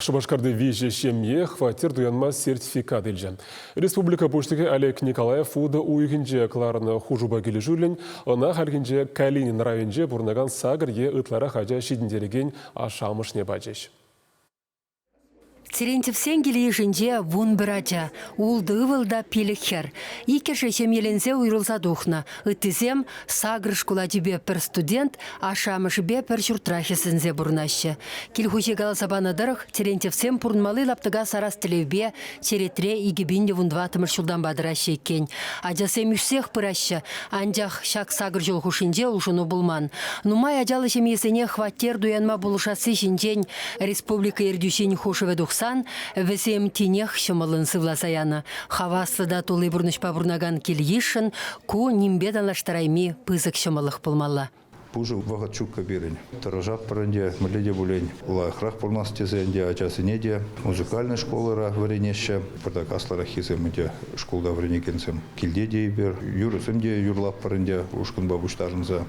Шупашкарти виҫӗ ҫемье хваттер туянма сертификат илчӗ. Республика Пуҫлӑхӗ Олег Николаев утӑ уйӑхӗнче кӑларнӑ хушупа килӗшӳллӗн ӑна хальхинче Калинин районӗнче пурӑнакан сакӑр е ытларах ача ҫитӗнтерекен ашшӗ-амӑшне пачӗҫ. Терентьевсен кил-йышӗнче 11 ача, ултӑ ывӑл та пилӗк хӗр. Иккӗшӗ ҫемьеленсе уйрӑлса тухнӑ. Ыттисем сакӑр шкул ачипе пӗр студент ашшӗ-амӑшӗпе пӗр ҫуртра хӗсӗнсе пурӑнаҫҫӗ. Кил хуҫи каласа панӑ тӑрӑх, Терентьевсем пурӑнмалли лаптӑка сарас тӗллевпе черетре 2014 ҫултанпа тӑраҫҫӗ иккен. Ачасем ӳссех пыраҫҫӗ, анчах ҫак сакӑр ҫул хушшинче улшӑну пулман. Нумай ачаллӑ ҫемьесене хваттер туянма пулӑшасси ҫинчен республика ертӳҫин хушӑвӗ тухсан вӗсем тинех ҫӑмӑллӑн сывласа янӑ. Хаваслӑ та тулли пурнӑҫпа пурӑнакан кил-йышшӑн ку нимпе танлаштарайми пысӑк ҫӑмӑллӑх пулмалла. Пушӑ вӑхӑт ҫуккӑ пирӗн. Тӑрӑшатпӑр ӗнтӗ, мӗнле те пулин лайӑхрах пурӑнас тесе ӗнтӗ ачасене те музыкальнӑй школӑра вӗренеҫҫӗ. Пӑртак аслӑраххисем ӗнтӗ шкулта вӗренекенсем. Килте те эпир юрӑсем те юрлатпӑр ӗнтӗ ушкӑнпа пуҫтарӑнса.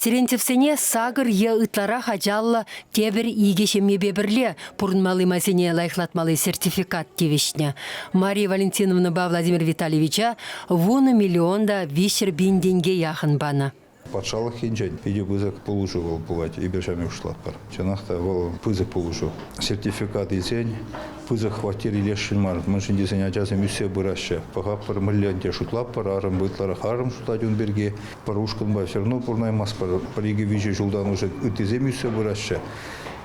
Терентьевсене сакӑр е ытларах ачаллӑ тепӗр икӗ ҫемьепе пӗрле пурӑнмалли майсене лайӑхлатмалли сертификат тивӗҫнӗ. Мария Валентиновнӑпа Владимир Витальевича вунӑ миллион та виҫҫӗр пин тенке яхӑн панӑ. Патшалӑх енчен питӗ пысӑк пулӑшу вӑл пулать, эпир ҫавна шутлатпӑр. Чӑнах та вӑл пысӑк пулӑшу. Сертификат илсен пысӑк хваттер илесшӗн мар, мӗншӗн тесен ачасем ӳссе пыраҫҫӗ. Пӑхатпӑр, мӗнле ӗнтӗ шутлатпӑр, арӑм ытларах арӑм шутлать ун пирки. Пӗр ушкӑнпа все равно пурӑнаймастпӑр. Пӗр икӗ-виҫӗ ҫултан уже ыттисем ӳссе пыраҫҫӗ.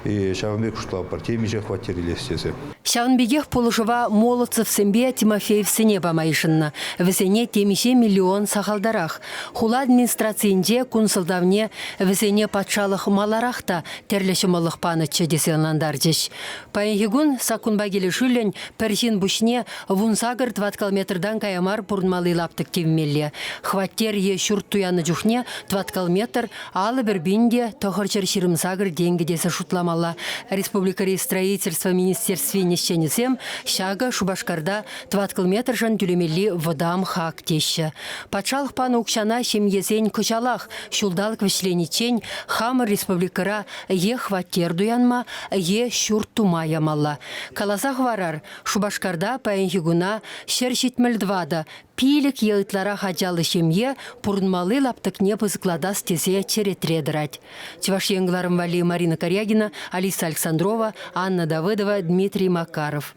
И ҫавӑн пек шутлатпӑр, темиҫе хваттер илес тесе. Ҫавӑн пекех пулӑшӑва Молодцевсемпе Тимофеевсене пама йышӑннӑ. Вӗсене темиҫе миллион сахалтарах. Хула администрацийӗнче кун сӑлтавне вӗсене патшалӑх маларах та тӗрлӗ ҫӑмӑллӑх панӑччӗ тесе ӑнлантарчӗҫ. Паянхи кун саккунпа килӗшӳллӗн пӗр ҫын пуҫне 18 тӑваткал метртан кая мар пурӑнмалли лаптӑк тивмелле. Хваттер е ҫурт туяннӑ чухне тӑваткал метр 51 пин те 928 тенкӗ тесе шутламалла. Республикӑри строительство министерствин ӗҫченӗсем ҫакӑ Шупашкарта тӑваткал метршӑн тӳлемелли вӑтам хак теҫҫӗ. Патшалӑх панӑ укҫана ҫемьесен кӑҫалах ҫулталӑк вӗҫлениччен хамӑр республикӑра е хваттер туянма, е ҫурт тума ямалла. Каласа хӑварар, Шупашкарта паянхи куна 174 пилӗк е ытларах ачаллӑ ҫемье пурӑнмалли лаптӑкне пысӑклатас тесе черетре тӑрать. Чӑваш Ен кӑларӑм валли Марина Карягина, Алиса Александрова, Анна Давыдова, Дмитрий Макаров.